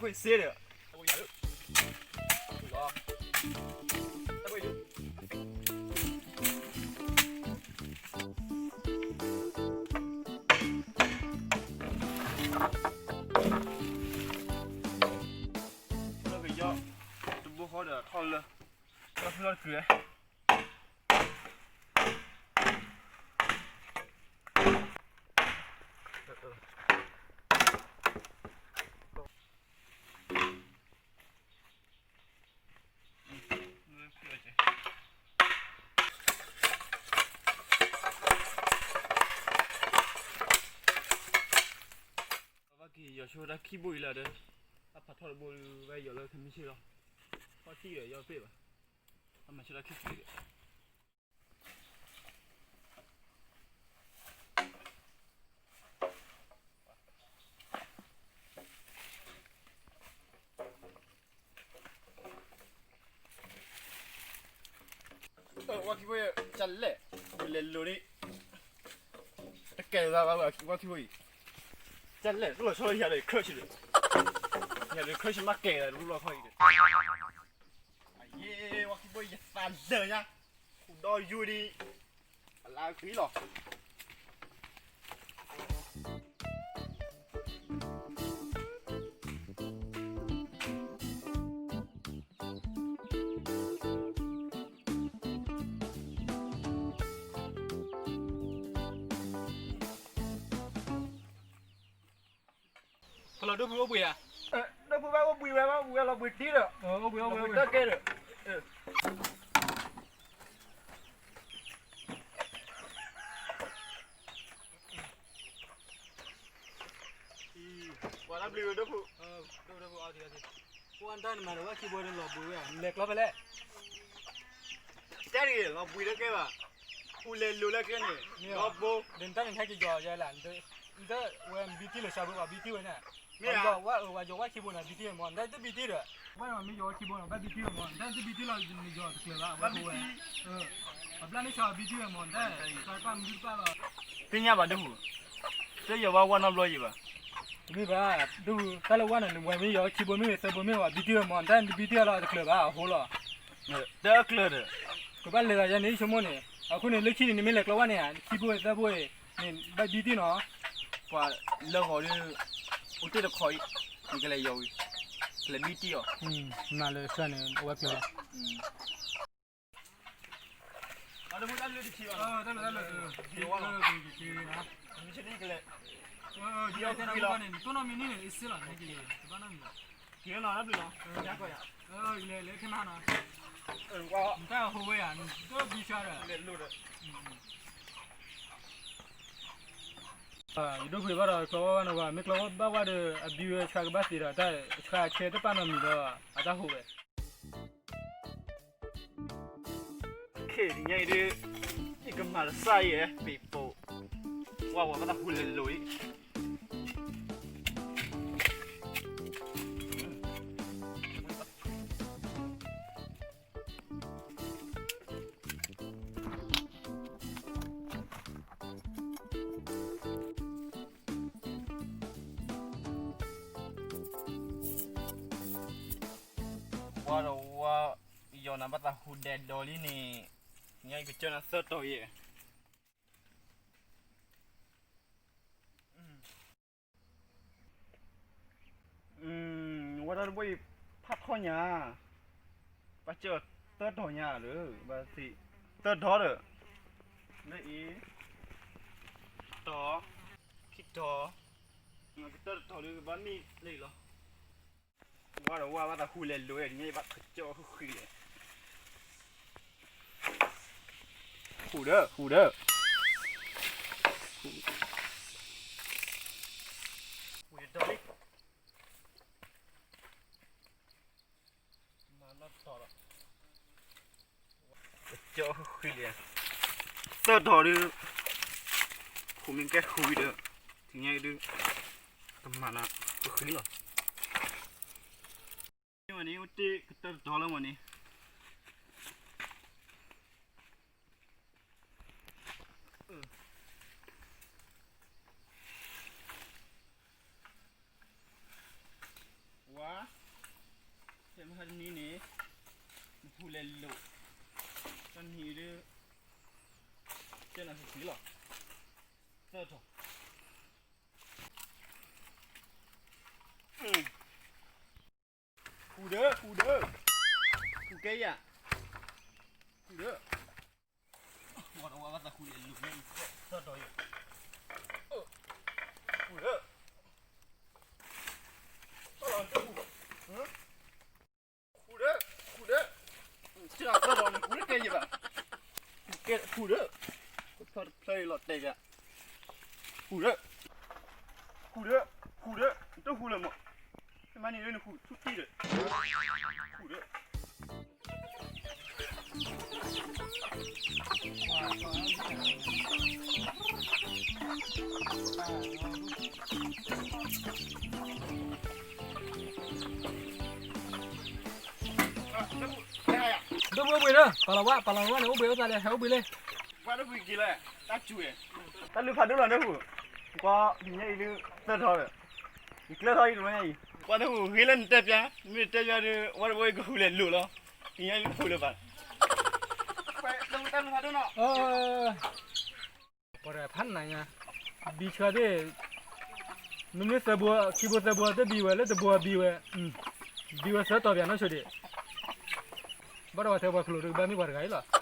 ဝ့ၢ်စ့ဒီး လၢကယီ တဘိဃီဒီးထီၣ်လၢ လီၤဖုလီၤတကုၤ ဘၣ်က့ၤယီၤဆိတၢ်ခံဘိအံၤလၢဒီး တၢ်ဖးထီၣ်တဘိဒီး ဘၣ်ယီၤလၢခမံဆ့လီၤ. ထီၣ်တံၢ်ဒီးယီၤပ့ၢ်ဘၣ်. တၢ်မၤဆိတၢ်ခံဆ့ဒီး ဝါခံဘိ ကလဲၣ်, လဲၤလိၤန့ၣ် တကဲလၢၤဘၣ် ဝါခံဘိအံၤ, ကလဲၣ် တလီၤဆီလီၤ ယၤဒီး crush ဒီး ယၤဒီး crush မ့ၢ်ကဲလၢၤ တဘျီခီအံၤဒီး အယ့ ဝါခံဘိ ယသးလၢာ်ညါ, ဟူးဒီးယူၤဒံး အလၢအဂ့ၤလီၤ. ဖဲလီၤဒိၣ်ဖုအိၣ်ဘှံးဧါ, ဒိၣ်ဖုဘၣ်အိၣ်ဘှံးဝဲ ဘၣ်အိၣ်ဘှံးဝဲလီၤဘှံးတံၢ်ဒီး, အိၣ်ဘှံး အိၣ်ဘှံး တၢ်ကဲဒီး ပှၤတၢ်ဘျုးဒိၣ်ဖု, ဒိၣ်ဖု, ပှၤတၢ်နမၤဒီးဝဲခံဘိလီၤဘှံးဝဲ လဲၤကျီဖဲလဲၣ်, တၢ်တဂ့ၤ လီၤဘှံးလၢကျဲဘၣ်, ဟူးလဲၤလိၤလၢကျဲန့ၣ် လီၤဘိ, ဒီးနတၢ်န့ၣ်ဟဲက့ၤယီၤယဲလၢ နတဝဲဘံတံၢ်လီၤ စှၤဘိပှၤဘံတံၢ်ဝဲန့ၣ်, မ့ၢ်ဝဲယီၤဝဲခံဘိန့ၣ် ဘံတံၢ်ဝဲမ့ၢ် နတၢ်တဘံတံၢ်ဒီး, ဝဲမ့ၢ်ယီၤခံဘိန့ၣ် ဘၣ်ဘံတံၢ်ဝဲမ့ၢ် နတၢ်တဘံတံၢ်လီၤ နယီၤတကျၢၤဘၣ် ဝဲခိၣ်ဝဲ, ပဘျၣ်န့ၣ်စှၤဘံတံၢ်ဝဲမ့ၢ် နတၢ်စှၤပၢ်မနုၤတပၢ်လီၤ, သ့ၣ်ညါဘၣ်ဒိၣ်ဖု, တယီၤဘၣ်ဝဲနီတဘျီယံၤဘၣ်, တမ့ၢ်ဘၣ်, ဒိၣ်ဖု တၢ်လၢဝဲန့ၣ် နဝဲမ့ၢ်ယီၤခံဘိမ့ၢ်ဂ့ၤ သၢဘိမ့ၢ်ဂ့ၤ ဘံတံၢ်ဝဲမ့ၢ် နတၢ်တဘံတံၢ်လီၤ တကျၢၤဘၣ်အဃိလီၤ, တကျၢၤဒီး, ကဘၣ်လဲၤသးယဲန့ၣ် ဆိကမိၣ်န့ၣ်, အဃိန့ၣ် လၢခံန့ၣ် နမ့ၢ်လဲၤကျီဘၣ်န့ၣ် ခံဘိသၢဘိ န့ၣ် ဘၣ်ဘံတံၢ်နီၤ, ပှၤလၢဂီၤဒီး အိၣ်တ့ၢ်တခီအံၤ, နကလဲၤယီၤဝံၤ, ကလဲၤဘံတံၢ်အီၤ, မၤလၢဆှၢန့ၣ် အဝဲကျၢၤလီၤ, တၢ်လၢတၢ်လၢ, တၢ်လၢတၢ်လၢ, မ့ၢ်န့ၣ်ကလဲၤ, ယီၤတၢ်န့ၣ် တနီၤမံၤန့ၣ် အ့စ့လီၤ နက့ၤ, တဘၣ်နီတမံၤလီၤ, က့ၤနီၤ တၢ်ဘျုးလီၤ, လဲၤလဲၤခဲမးနီၤ, နတၢ်ဟူးဝဲယၤ နတဘံဆါဒီး, လဲၤလိၤဒီး ယဒိၣ်ဖုဘၣ်ဒီး ကျီဝဲဘၣ်နီၤဝဲ မ့ၢ်ကျီဝဲဘၣ်ဝဲဒီး အဘံဝဲဆှါကဘၣ်သ့ဒီး တၢ်ဆှါဆဲတပာ်နီတမံၤဒီး အတၢ်ဟူးဝဲ, ခဲအံၤညါအံၤဒုး, ယကမၤလၢစၢ်ယဲၢ် ပ့ၤပိာ်, ဝဲဝဲဘၣ်တၢ်ဟူးလဲၤလိၤအံၤ ဝါဒီးဝါ, ယီၤနၤဘၣ်သးဟူးဒဲးဒီးလံန့ၣ်, ညါအံၤကစၢၢ်နၤသၢတီၤယဲၢ် ဝဲတၢ်တဘိအံၤ ဖးထီၣ်ညါ, ဘၣ်စၢၢ်သၢတီၤညါဒီး, ဘၣ်သ့ၣ်သၢတီၤဒီး, လၢအံၤ, တီၤ, ခံတီၤ, ကတၢၢ်တတီၤဒီး ကဘၣ်မ့ၢ်လၢအံၤလီၤ, ဝါဒီးဝါဘၣ်သးဟူးလဲၤလိၤညါ ယဘၣ်ကစၢၢ်ဃံဃံလဲၣ် ဟူးဒီး ဟူးဒီး ဟူးဒီး ကစၢၢ်ဃံဃံလံ, သၢတီၤဒုး, ဃူမ့ၢ်ကဲဃူဝံၤဒီး, တညါအံၤဒုး, ကမၤနၤ, ကဃံလီၤ, မ့ၢ်ဝဲန့ၣ် အိၣ်တ့ၢ်ကတၢၢ်တတီၤလၢမ့ၢ်န့ၣ် ဝါ လိာ်, တနံၤဒုး, ကဲနၤစံလီၤ, သၢထီၣ်, ဃုာ်ဒီး ဃုာ်ဒီး, ဃုာ်ကဲယၤ, ဃုာ်ဒီး, ဝဲသးဃုာ်လဲၤလိာ်န့ၣ်, သၢထီၣ်ယၤ, ဃုာ်ဒီး, ဃုာ်ဒီး, ဃုာ်ဒီး, သၢထီၣ်န့ၣ် ဃုာ်လၢကဲယၤဘၣ်, ဃုာ်ဒီး, ဖျၢၣ်လီၤတဲာ်ယၤ, ဃုာ်ဒီး, ဃုာ်ဒီး, ဃုာ်ဒီး, တဃုာ်လၢၤမး, မၤန့ၢ်လၢနဃုာ်ထူတံၢ်ဒီး, ဃုာ်ဒီး ဒိၣ်ဘှံးအိၣ်ဘှံးလၢ ပာ်လီၤဝဲ ပာ်လီၤဝဲန့ၣ် အိၣ်ဘှံးအိၣ်သးလဲၣ် ဟဲအိၣ်ဘှံးလၢ ပှၤဒိၣ်ဘှံးက့ၤလဲၣ် တၢ်စူၤဝဲ တၢ်လုၢ်ဖးဒိၣ်လီၤဒိၣ်ဘှံး ကွၢ် ဟံးညါအံၤဒုး သၢထီၣ်ဒီး ယကျၢၤထီၣ်အံၤတဝဲညါအံၤ ပှၤဒိၣ်ဘှံးဂ့ၤလၢနတဲပျါ မ့ၢ်တဲပျါဒီး ဝဲတဝဲကဃုာ်လဲၤလိာ်လီၤ ဟံးညါအံၤကဃုာ်လၢၤဘၣ် တၢ်လုၢ်ဖးဒိၣ်နီၤ ပှၤတဂၤဖးနးညါ ဘံဆှၢသ့ၣ် မ့မ့ၢ်သၢဘိ ခံဘိသၢဘိသ့ၣ်ဘံဝဲ လၢတဘိဘံဝဲ ဘံဝဲသၢတီၤပၠးနီၢ်ဆိဒံး ဘၣ်ဒီးပှၤထဲပှၤချိၣ်တကဘၣ်မ့ၢ်ပှၤတဂၤအံၤလီၤ